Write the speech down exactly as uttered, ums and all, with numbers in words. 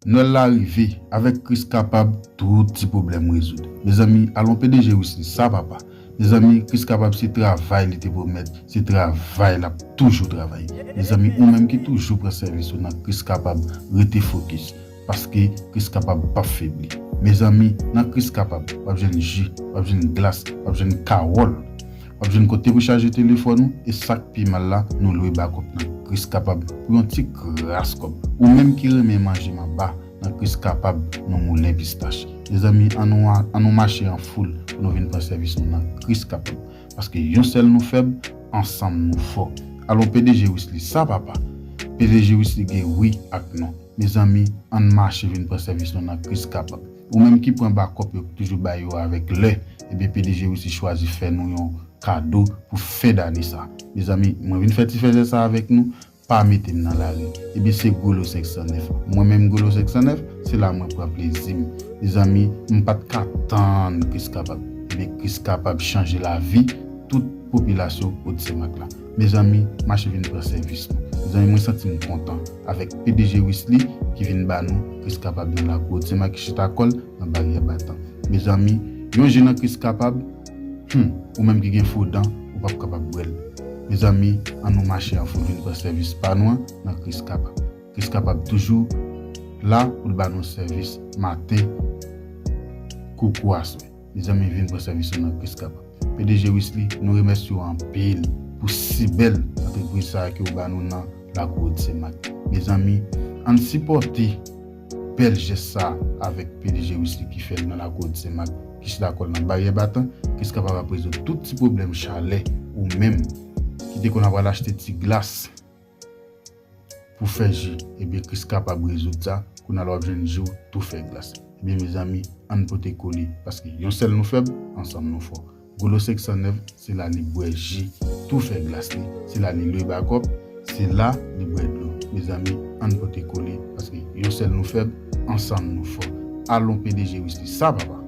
Nwèl la rive, avèk Kris Kapab, tout ti pwoblèm rezoud. Mezanmi, alon P D G Wisly, sa papa. Mezanmi, Kris Kapab se travay li te pwomèt, se travay l ap toujou travay. Mezanmi, ou menm ki toujou pran sèvis ou nan Kris Kapab, rete fokis, paske Kris Kapab p ap febli. Mezanmi, nan Kris Kapab, w ap jwenn ji, w ap jwenn glas, w ap jwenn kawòl. W ap jwenn kote pou chaje telefòn ou, e sa k pi mal la, nou lwe bakòp nan Kris Kapab pou yon ti kras kòb. Ou menm ki renmen manje manba, nan Kris Kapab, nou moulen pistach. Mezanmi, annou, annou mache an foul pou nou vin pran sèvis nou nan Kris Kapab. Paske yon sèl nou fèb, ansanm nou fò. Alon P D G Wisly, sa papa. P D G Wisly gen wi ak non. Mezanmi, ann mache vin pran sèvis nou nan Kris Kapab. Ou menm ki pran bakòp yo toujou ba yo avèk lè, ebyen P D G Wisly chwazi fè nou yon kado pou fen dane sa. Mezanmi, mwen vin fè ti fèzè sa avèk nou, pa mete m nan lari. Ebyen se Golo senk san nèf. Mwen menm Golo senk san nèf, se la mwen pran plezi m. Mezanmi, m pa t ka tann Kris Kapab. Ebyen Kris Kapab chanje lavi tout popilasyon Odsemak la. Mezanmi, mache vin pran sèvis nou. Mezanmi, mwen santi m kontan avèk P D G Wisly ki vin ba nou Kris Kapab nan lakou Odsemak ki chita kò l nan Baryè Batan. Mezanmi, yon ji nan Kris Kapab, hmm, ou menm ki gen fo dan, ou p ap kapab bwè l. Mezanmi, annou mache an foul vin pran sèvis pa nou an nan Kris Kapab. Kris Kapab toujou la pou l ba nou sèvis maten kou kou aswè. Mezanmi, vin pran sèvis nou nan Kris Kapab. P D G Wisly, nou remèsye w anpil pou si bèl antrepriz sa a ke w ba nou nan lakou Odsemak. Mezanmi, ann sipòte bèl jès sa a avèk P D G Wisly ki fè l nan lakou Odsemak, ki chita kò l nan Baryè Batan, Kris Kapab ap rezoud tout ti pwoblèm chalè ou menm ki te konn ap al achte ti glas pou fè ji, ebyen Kris Kapab rezoud sa, kounye a la w ap jwenn ji w tou fè glas. Ebyen mezanmi, ann pote kole, paske yon sèl nou fèb, ansanm nou fò. Golo senk san nèf, se la li bwè ji tou fè glas li, se la li lwe bakòp, se la li bwè dlo. Mezanmi, ann pote kole, paske yon sèl nou fèb, ansanm nou fò. Alon P D G Wisly, sa papa.